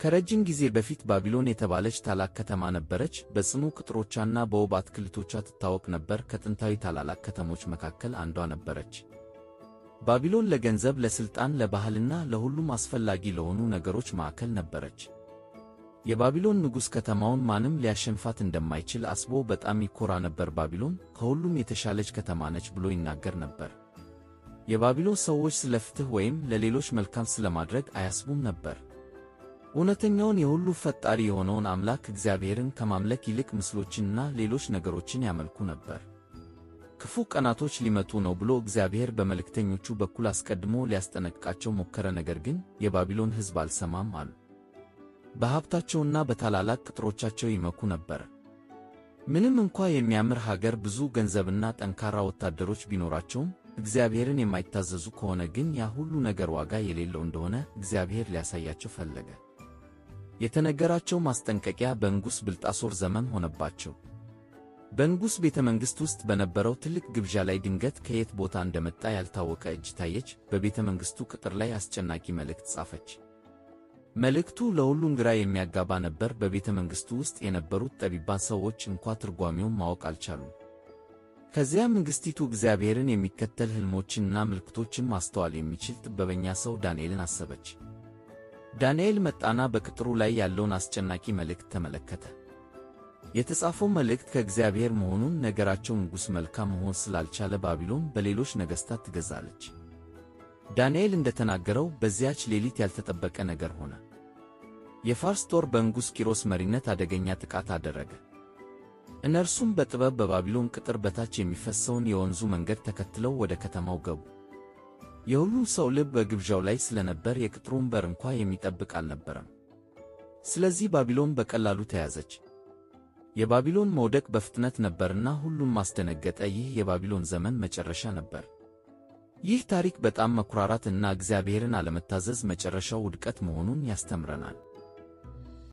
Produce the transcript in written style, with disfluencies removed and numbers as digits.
ከረጅም ጊዜ በፊት ባቢሎን የተባለች ታላቅ ከተማ ነበረች። በጽኑ ቅጥሮቿና በውብ አትክልቶቿ ትታወቅ ነበር። ከጥንታዊ ታላላቅ ከተሞች መካከል አንዷ ነበረች። ባቢሎን ለገንዘብ፣ ለስልጣን፣ ለባህልና ለሁሉም አስፈላጊ ለሆኑ ነገሮች ማዕከል ነበረች። የባቢሎን ንጉሥ ከተማውን ማንም ሊያሸንፋት እንደማይችል አስቦ በጣም ይኮራ ነበር። ባቢሎን ከሁሉም የተሻለች ከተማ ነች ብሎ ይናገር ነበር። የባቢሎን ሰዎች ስለ ፍትሕ ወይም ለሌሎች መልካም ስለማድረግ አያስቡም ነበር። እውነተኛውን የሁሉ ፈጣሪ የሆነውን አምላክ እግዚአብሔርን ከማምለክ ይልቅ ምስሎችንና ሌሎች ነገሮችን ያመልኩ ነበር። ክፉ ቀናቶች ሊመጡ ነው ብሎ እግዚአብሔር በመልእክተኞቹ በኩል አስቀድሞ ሊያስጠነቅቃቸው ሞከረ። ነገር ግን የባቢሎን ሕዝብ አልሰማም አሉ። በሀብታቸውና በታላላቅ ቅጥሮቻቸው ይመኩ ነበር። ምንም እንኳ የሚያምር ሀገር፣ ብዙ ገንዘብና ጠንካራ ወታደሮች ቢኖራቸውም እግዚአብሔርን የማይታዘዙ ከሆነ ግን ያ ሁሉ ነገር ዋጋ የሌለው እንደሆነ እግዚአብሔር ሊያሳያቸው ፈለገ። የተነገራቸው ማስጠንቀቂያ በንጉሥ ብልጣሶር ዘመን ሆነባቸው። በንጉሥ ቤተ መንግሥት ውስጥ በነበረው ትልቅ ግብዣ ላይ ድንገት ከየት ቦታ እንደመጣ ያልታወቀ እጅ ታየች። በቤተ መንግሥቱ ቅጥር ላይ አስጨናቂ መልእክት ጻፈች። መልእክቱ ለሁሉም ግራ የሚያጋባ ነበር። በቤተ መንግሥቱ ውስጥ የነበሩት ጠቢባን ሰዎች እንኳ ትርጓሜውን ማወቅ አልቻሉም። ከዚያም ንግሥቲቱ እግዚአብሔርን የሚከተል፣ ሕልሞችንና ምልክቶችን ማስተዋል የሚችል ጥበበኛ ሰው ዳንኤልን አሰበች። ዳንኤል መጣና በቅጥሩ ላይ ያለውን አስጨናቂ መልእክት ተመለከተ። የተጻፈው መልእክት ከእግዚአብሔር መሆኑን ነገራቸው። ንጉሥ መልካም መሆን ስላልቻለ ባቢሎን በሌሎች ነገሥታት ትገዛለች። ዳንኤል እንደተናገረው በዚያች ሌሊት ያልተጠበቀ ነገር ሆነ። የፋርስ ጦር በንጉሥ ቂሮስ መሪነት አደገኛ ጥቃት አደረገ። እነርሱም በጥበብ በባቢሎን ቅጥር በታች የሚፈሰውን የወንዙ መንገድ ተከትለው ወደ ከተማው ገቡ። የሁሉም ሰው ልብ በግብዣው ላይ ስለነበር የቅጥሩን በር እንኳ የሚጠብቅ አልነበረም። ስለዚህ ባቢሎን በቀላሉ ተያዘች። የባቢሎን መውደቅ በፍጥነት ነበርና ሁሉም ማስደነገጠ። ይህ የባቢሎን ዘመን መጨረሻ ነበር። ይህ ታሪክ በጣም መኩራራት እና እግዚአብሔርን አለመታዘዝ መጨረሻው ውድቀት መሆኑን ያስተምረናል።